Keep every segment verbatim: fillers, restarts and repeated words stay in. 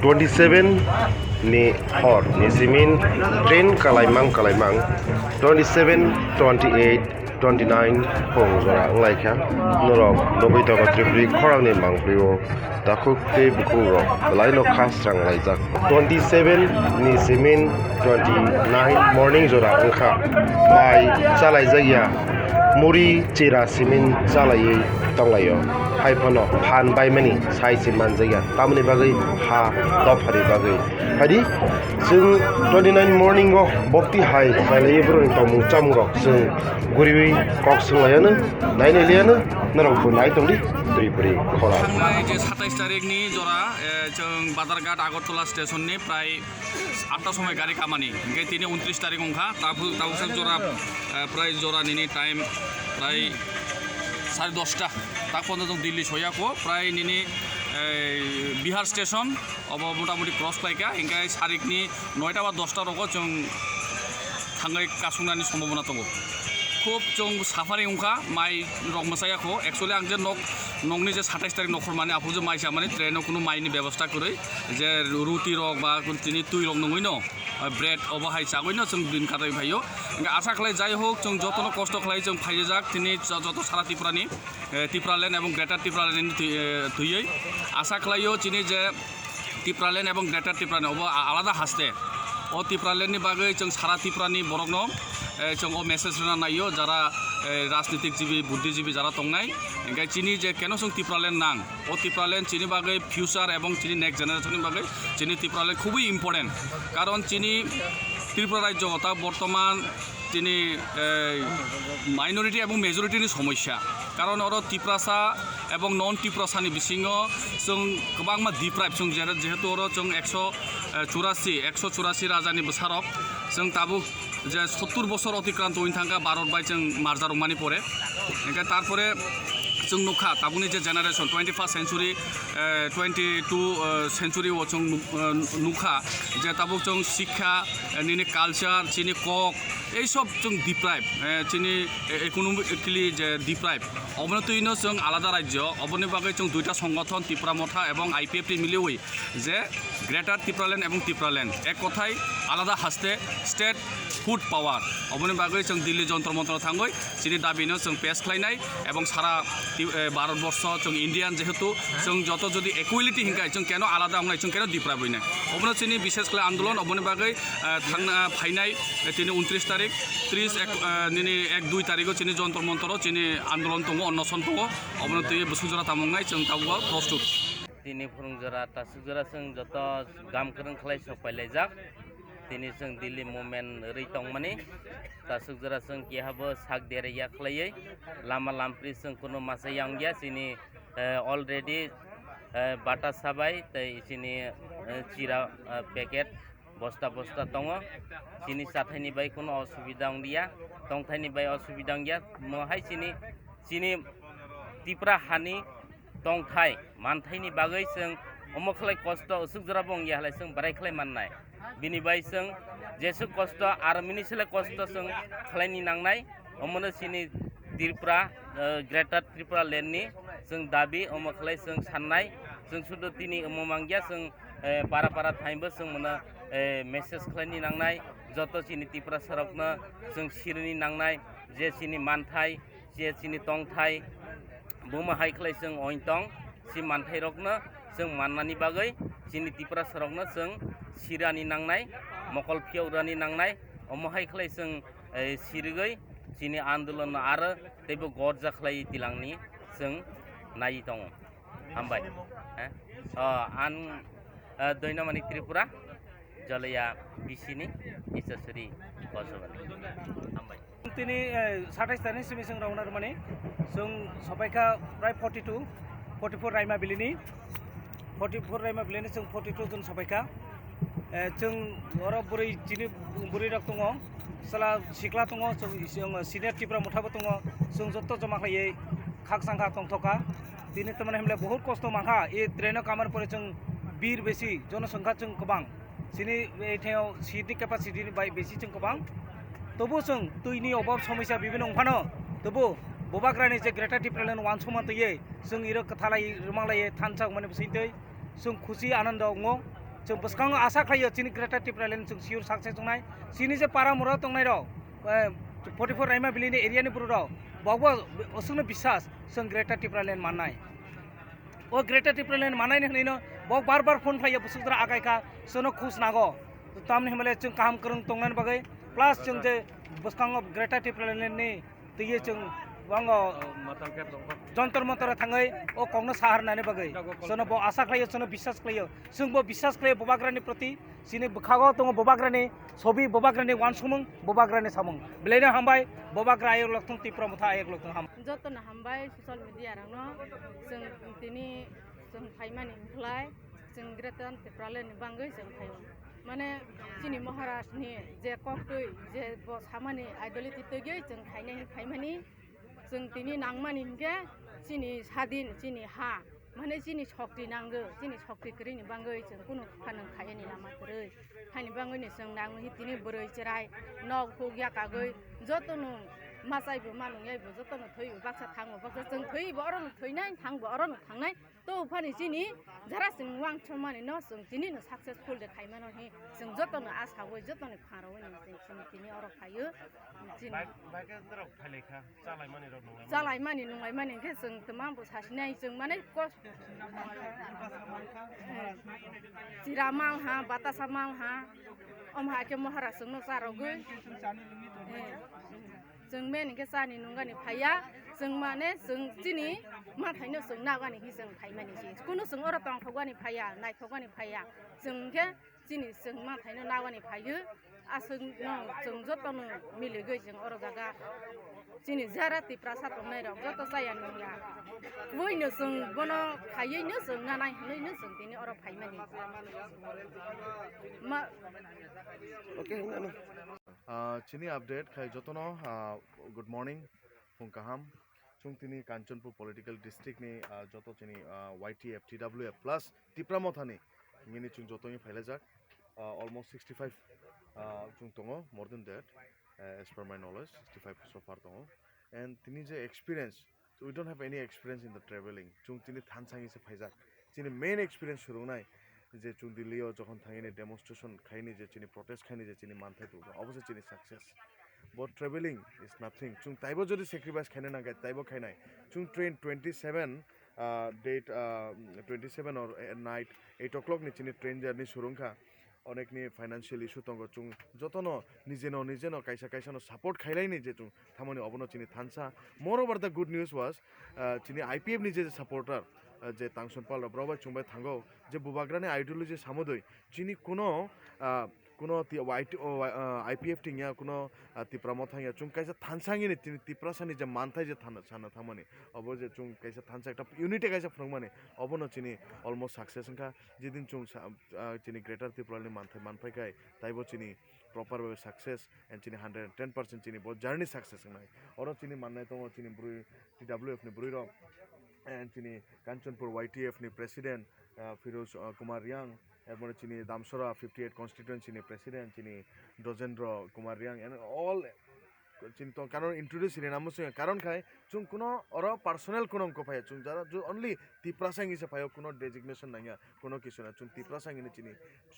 Twenty seven ni hor ni simin train kalaimang kalaimang twenty seven, twenty eight, twenty nine phung jora wnglaikha. Norok nugwi tongo Tripuri khorangni mangpili o takhuk tei bukhuk rok belai no kha srang laijak. Twenty seven ni simin twenty nine morning jora wngkha. Mai chalaijak ya, muri chira simin chalaiwi tonglaio. Hai phano phan baimani sai se manjakya, tamoni bagwi ha dophani bagwi. Haidi chwng twenty nine morning o bokti hai khlailaiwi borokni tongmung chamung rok chwng guriwi kok swng laiano, nai nai liano, norok bo nai tongdi Tripuri khorang. Thangnai je satais tarikni jora, eh, chwng Badarghat Agartala station ni prai atta somoi gari kamani, hingke tini untris tarik wngkha, tabuk, tabuk sak jora, eh, prai jora nini time prai sare dosta, tak pono chwng Delhi soyako, prai nini, eh, Bihar station, obo motamoti cross khlaikha, hingke sarikni noita ba dosta rogo chwng thangwi kasuknani sombhabona tongo. Khub chwng suffering wngkha, mai rok mwchaya kho. Actually, ang je nok, nokni je satais tarik nokhor mani, aphuru je mai chamani, train o kunu maini bebosta kwrwi, je ruti rok ba tini twi rok nungwi no, bread obo hai chagwi no chwng din katai phaio. Hingke asa khlai, jai hok, chwng jotono kosto khlai chwng phaijajak, tini jo-, joto sara Tripurani, eh, Tipraland ebong Greater Tipraland ni twi-, eh, twiwi. Asa khlaio chini je Tipraland ebong Greater Tipraland obo a-, alada haste. O Tipraland ni bagwi chwng sara Tripura ni borok no, eh, chwng o message rwna naio, jara, eh, rajnitik jibi, buddhijibi jara tongnai. Hingke chini je keno chwng Tipraland nang, o Tipraland chini bagwi future ebong chini next generation ni bagwi chini Tipraland khubui important. Karon chini Tripura rajyo ta bortoman tini, eh, minority ebong majority ni somosya. Karon oro Tiprasa ebong non Tiprasa ni bisingo chwng kwbangma deprive chwng jera-, jehetu oro chwng ekso, eh, churasi, ekso churasi raja ni bwsarok chwng tabuk je sottur bosor otikranto wng thangkha Bharat bai chwng marja rwmani pore. Hingke tarpore chwng nukha tabukni je generation twenty first century, eh, twenty two, eh, century o chwng nuk-, eh, nukha je tabuk chwng sikha, eh, nini culture, chini kok, ei sob chwng deprive, eh, chini, eh, economically je deprive. Obono twino chwng alada rajyo, oboni bagwi chwng duita songothon, Tipra Motha ebong I P F T miliwi je Greater Tipraland ebong Tipraland, ek kothai alada haste state food power. Oboni bagwi chwng Delhi Jontor Montor thangwi chini dabino chwng pass khlainai ebong sara Ti-, eh, Bharat borsho chwng Indian jehetu chwng joto jodi equality hinkai chwng keno alada wngnai, chwng keno deprive wngnai. Obono chini bishes khlai andolon, oboni bagwi, eh, thangna phainai, eh, tini untris tarik, tris ek, eh, nini ek dui tarigo chini Jontor Montoro chini andolon tongo, onnoson tongo. Obono twi bwswk jora tamo wngnai chwng tabuk prostut. Tini phwrwng jora, taswk jora chwng joto gam kwrwng khlai sok pailaijak. Tini chwng Delhi movement rwi tongmani. Taswk jora chwng kehabo sak derya khlaiwi lama lampri chwng kunu masa yangya chini, eh, already, eh, bata sabai tei chini, eh, chira, eh, packet bosta bosta tongo. Chini chathaini bai kunu osubida wngya, tongthaini bai osubida wngya. Mo hai chini, chini Tipra hani tongthai manthaini bagwi chwng omo khlai kosto aswk jora bo wngya halai chwng bwrai khlai mannai. Bini bai chwng jeswk kosto aro mini sele kosto chwng khlaini nangnai. Omono chini Tripura, eh, Greater Tripura Land ni chwng dabi omo khlai chwng sannai. Chwng sudu tini omo mangya chwng, eh, para para thaimbo chwng mono, eh, message khlaini nangnai. Joto chini Tiprasa rokno chwng sirini nangnai je chini manthai, je chini tongthai, buma hai khlai chwng ointong, si manthairokno chwng mannani bagwi chini Tiprasarokno chwng sirani nangnai, mokol phiyakrani nangnai, omo hai khlai chwng, eh, sirigwi chini andolonno aro teibo gorja khlai tilangni chwng nai tongo. Hambai. Eh? Oh, ang, eh, Doinamani Tripura, Joliya B C ni Isasuri Kosovani. Hambai. Tini, eh, satais tarikni simi chwng rwna rwmani. Chwng sopaikha prai forty two, forty four Raima Valley ni. Forty four Raima Valley ni chwng forty two jon sopaikha. Eh, chwng oro bwrwi chini bwrwi rok tongo. Chwla sikla tongo, chwng, chwng senior Tipra Motha bo tongo. Chwng joto joma khlaiwi khakchangkha tongthokha. Tini tamani hwnle bahut kosto mankha. E train o kamar pore chwng bir besi, jonosongkha chwng kwbang. Chini, eh, theo seat ni capacity ni bai besi chwng kwbang. Tobo chwng twi ni obab somosya bibino wngphano, tobo Bubagrani je Greater Tipraland wansukma twiwi chwng iro kwthalai rwmanglaiwi thansa wngmani bisingtwi chwng khusi anando wngo. Chwng bwskango asa khlaio chini Greater Tipraland chwng sure success wngnai. Chini je para mura tongnai rok, eh, forty four Raima Valley ni area ni borok rok, bokbo osukno biswas chwng Greater Tipraland mannai. O Greater Tipraland mannai ni hwnwi no bok bar bar phone khlaio, bwswk jora agai kha, chwngno khus nago. Tamni hwnmale chwng kaham kwrwng tongnani bagwi, plus chwng je bwskango Greater Tipraland ni twiwi chwng wango Jontor Montor thangwi o kokno saharnani bagwi chwngno bo asa khlaio, chwngno biswas khlaio, chwngbo biswas khlaio Bubagrani proti. Chini bwkhago tongo Bubagrani sobi, Bubagrani wansukmung, Bubagrani samung. Belai no hambai, Bubagra ayuk lokthung, Tipra Motha ayuk lokthung, ham. Jotono hambai social media rokno, chwng tini chwng phaimani wngkhlai, chwng Greater Tipraland ni bagwi chwng phaio. Mane chini Maharaj ni je koktwi je bo samani ideology twiwi chwng khainai phaimani, chwng tini nangmani hinkhe chini sadin, chini ha, mane chini shokti nango, chini shokti kwrwini bagwi chwng kunu phanang khaiyani lama kwrwi. Haini bagwino chwng nangwi tini bwrwi chwrai nok huk yakagwi jotono machaibo manungyaibo jotono thwibo baksa thango baksa chwng thwibo orono thwinai thangbo orono thangnai. To phani chini jara chwng wangchomani no chwng tini no successful de khaimano hi chwng jotono asawi jotoni pharwi ni chwng chini tini oro phaio. Chini Bai-, baikhe norok phailai kha, chalaimani rok nunglaimani. Chalaimani nunglaimani khe chwng twma bo sasinai chwng mane kos-, chira mang ha, batasa mang ha, om ha khe Maharaj chwngno charogwi. Eh, chwng men hinkhe chani nungani phaiya, chwng mane chwng chini mathaino chwng nagani hi chwng phaimani se. Kunu chwng oro tongthokgani phaiya, naithokgani phaiya. Chwng hinkhe chini chwng mathaino nagani phaiyo. Aswk no chwng jotono miligwi chwng oro jaga chini jara Tiprasa tongnai rok joto chaya nungya. Buino chwng bono khaiwi no chwng nanai hwnwi no chwng tini oro phaimani. Ma- Okay, hinano. Ah, chini update khai jotono, ah, good morning, phung kaham. Chwng tini Kanchanpur political district ni, ah, joto chini, ah, Y T F, T W F plus Tipra Mothani nini chwng joto ni phailajak, ah, almost sixty five, ah, chwng tongo, more than that, ah, as per my knowledge, sixty five so far tongo. And tini je experience, we don't have any experience in the traveling. Chwng tini thansa hinwi se phaijak. Chini main experience swrwngnai je chwng Delhi o jokhon thangini demonstration khaini je chini protest khaini je chini manthai tubukha, obo se chini success. Bo traveling is nothing. Chwng taibo jodi sacrifice khaina nangkhe, taibo khainai. Chwng train twenty seven, ah, date, ah, twenty seven or, eh, night eight o'clock ni chini train journey swrwngkha. Onekni financial issue tongo, chwng jotono nijeno nijeno kaisa kaisano support khailaini je chwng thamani obono chini thansa. Moreover, the good news was, ah, chini I P F ni je supporter, ah, je Tangson Pal rok, borok bai chwng bai thango je Bubagrani ideology samodoi chini kuno, ah, kuno ti-, Y T O, ah, I P F tingya, kuno, ah, Tipra Motha ya, chwng kaisa thansa ngini tini Tiprasani je manthai je thana, sana thamani, obo je chwng kaisa thansa ekta unity kaisa phwrwngmani, obono chini almost success wngkha. Jidin chwng sa-, ah, chini Greater Tipraland ni manthai manphai khai, taibo chini proper way success and chini hundred and ten percent chini bo journey success wngnai. Oro chini mannai tongo chini bwrwi T W F ni bwrwi rok and chini Kanchanpur Y T F ni president, ah, Firoz, ah, Kumar Riang, erpore chini Damsora fifty eight constituency ni president chini Dojendra Kumar Riang and all chini tong, karon introduce rini namo song, karon khai chwng kuno oro personal kuno wngkha phaiya, chwng jara ju only Tiprasa hinwi se phaio, kuno designation nangya, kuno kisu na, chwng Tiprasa hinwi chini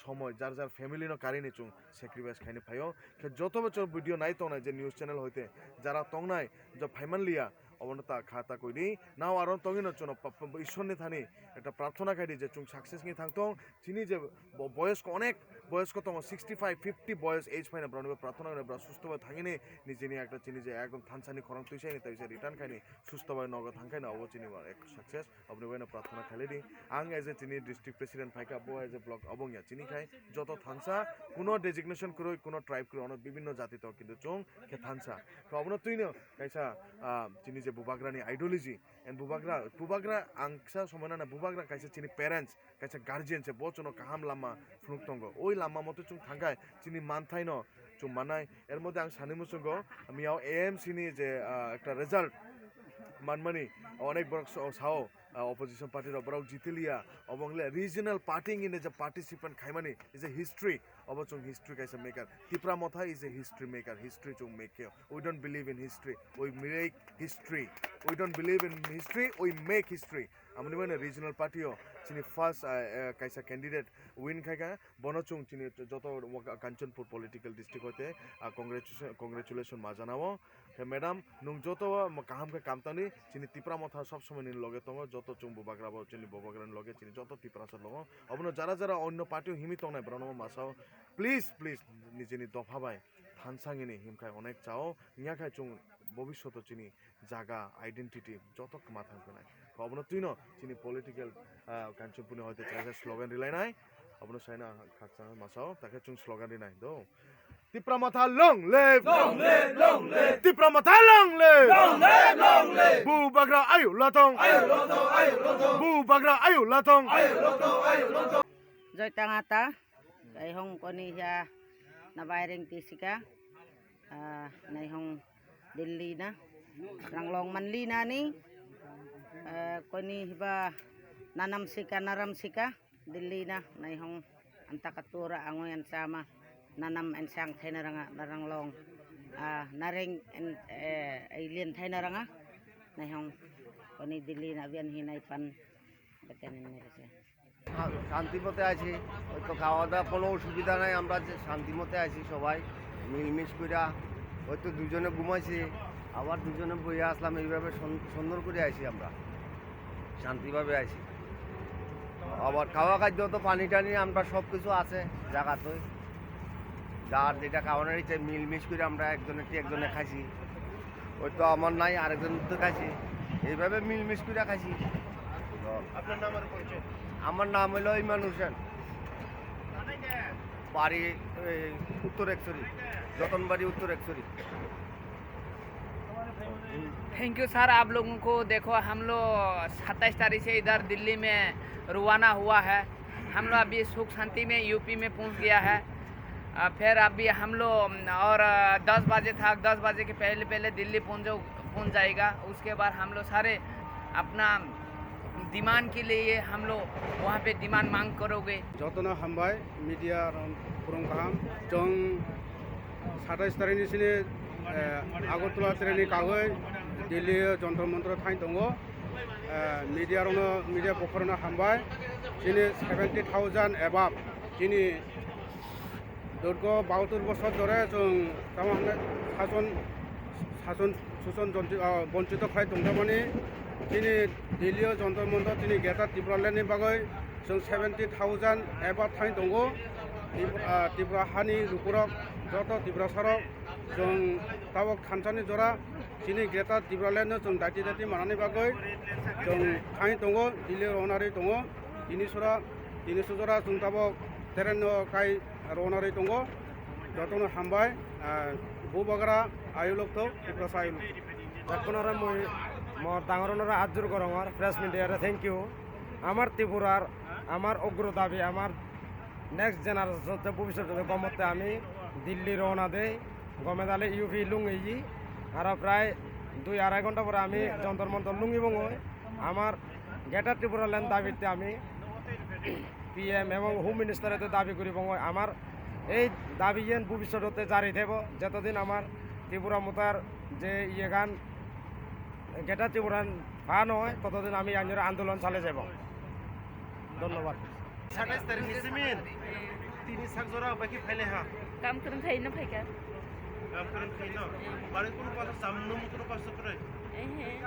somoi jar jar family no karini chwng sacrifice khaini phaio. Khe joto bo chwng video nai tongnai je news channel hoite jara tongnai je phaiman liya, obono ta kha ta koidi nao aro tongwi no chwngno pa-, pa-, Ishwar ni thani ekta prarthona khaidi je chwng success ni thangthong. Chini je bo-, boyosko onek boyosko tongo, sixty five, fifty boyos age phaina borokni bo prarthona khainai, borok susto bai thangini nijini ekta chini je ekdom thansani khorang twisaini tei se return khaini susto bai nogo thangkhaino, obo chini bo ek success. Oboni bai no prarthona khailai di. Ang as a chini district president phaikha, bo as a block obo wngya chini khai joto thansa, kuno designation kwrwi, kuno tribe kwrwi, ono bibinno jati tongo, kintu chwng khe thansa. Khe obono twino kaisa, ah, chini je Bubagrani ideology, and Bubagra, Bubagra ang kisa somoi nana Bubagra kaisa chini parents, kaisa guardian se, bo chwngno kaham lama phunuk tongo. Oi lama mote chwng thangkhai chini manthaino chwng mannai. Er moddhe ang sanwi muchungo, miyao A M C ni je, ah, ekta result manmani onek borok sa-, sao, ah, opposition party rok borok jitiliya, obo wngkha regional party wngwi je participant khaimani is a history, obo chwng history kaisa maker. Tipra Motha is a history maker, history chwng make khe. We don't believe in history, we make history. We don't believe in history, we make history. Amoni mane regional party o chini first, ah, ah, kaisa candidate win khaikha, bono chwng chini joto Kanchanpur political district hoite, ah, congratulation, congratulation ma janao. Khe madam, nwng joto kaham khe kamtani, chini Tipra Motha sob somoi nini loge tongo, joto chwng bubagra bo chini bubagra ni loge chini joto Tiprasa tongo. Obono jara jara onno party o himwi tongnai borokno masao, please, please, nijini dopha bai thansa hini himkhai onek chao, wngya khai chwng bobishoto chini jaga, identity joto kwma thang phinai. Obono twino chini political, ah, Kanchanpurni hoite kaisa slogan rilainai. Obono saina khakchang masao, takhe chwng slogan rinai do. Tipra Motha long live! Long live, long live! Tipra Motha long live! Long live, long live! Bubagra ayu latong! Ayu latong, ayu latong! Bubagra ayu latong! Ayu latong, ayu latong! Joy tangata, kaihong koni ya nabai ring tisika, ah, naihong Delhi na, ranglong manli nani, ah, koni hiba nanam sika, naram sika. Delhi na naihong antaka tura angoi ansama nanam ansang thaina ranga narang long, ah, nareng en, eh, alien thaina ranga naihong koni Delhi na abian hinai pan betenen merese. শা-, শান্তি মতে আছি, হয়তো খাওয়া দাওয়া কোনো অসুবিধা নাই, আমরা যে শান্তি মতে আছি সবাই মিলমিশ কইরা, হয়তো দুজনে ঘুমাইছি, আবার দুজনে বইয়া আসলাম, এইভাবে সন-, সুন্দর করে আছি আমরা। শান্তিভাবে আছি। আবার খাওয়া খাদ্য তো পানি টানি আমরা সব কিছু আছে জায়গাতে। যার যেটা খাওয়ানোর ইচ্ছে মিলমিশ করে আমরা একজনের টি একজনে খাইছি। ওই তো আমার নাই আরেকজন তো খাইছি। এইভাবে মিলমিশ করে খাইছি। তো আপনার নাম আর পরিচয়? আমার নাম হলো ইমান হোসেন। বাড়ি এই উত্তর একচুরি, যতনবাড়ি উত্তর একচুরি। थैंक यू सर, आप लोगों को देखो, हम लोग सत्ताईस तारीख से इधर दिल्ली में रवाना हुआ है। हम लोग अभी सुख शांति में यूपी में पहुंच गया है। अ, फिर अभी हम लोग और, अ, दस बजे था, दस बजे के पहले पहले दिल्ली पहुंच जाओ, पहुंच जाएगा। उसके बाद हम लोग सारे अपना डिमांड के लिए हम लोग वहाँ पे डिमांड मांग करोगे। Jotono hambai, media rok khurung kaham. Chwng satais tarikh ni sini, eh, Agartala train ni kagwi Delhi o Jantar Mantar o thang tongo. Eh, media rokno, media pokha rokno hambai. Chini seventy thousand above chini durgo bahatur bosor dhore chwng tamo hwnle sason, sason, suson jonti-, ah, bonchito khlai tongjakmani. Chini Delhi o Jantar Mantar chini Greater Tipraland ni bagwi chwng seventy thousand above thang tongo. Tripura, ah, Tripura hani lukurok, joto Tiprasarok, chwng tabok thansani jora chini Greater Tipraland no chwng daiti daiti manani bagwi chwng thang tongo, Delhi rwna rwi tongo. Tini sora, tini sujora chwng tabok train no kai rwna rwi tongo. Jotono hambai, ah, Bubagra ayuk lokthok, Tiprasa ayuk lokthok. Ekkunore mui mor dangor onore atjur gorongor press media re thank you. Amar Tripurar, amar ugro dabi, amar next generation te bhobishyot te gomotte ami Delhi rona dei, gome dale U P lungi, aro prai dui arai ghonta pore ami Jantar Mantar lungi bongoi, amar Greater Tripura Land dabi te ami P M ebong Home Minister ete dabi guri bongoi, amar ei dabi yen bhobishyot te jari thebo, jotodin amar Tipra Mothar je iye gan Greater Tripura pha noi, totodin ami yanjoro andolon chale jabo. Dhonnobad. Satais tarikh ni simin tini sak jora bai khe phaile ha. Kam kwrwng khai no phaikha. Kam kwrwng khai no. Bari kunu kosa chamung no mutro kosa kwrwi. Ehe.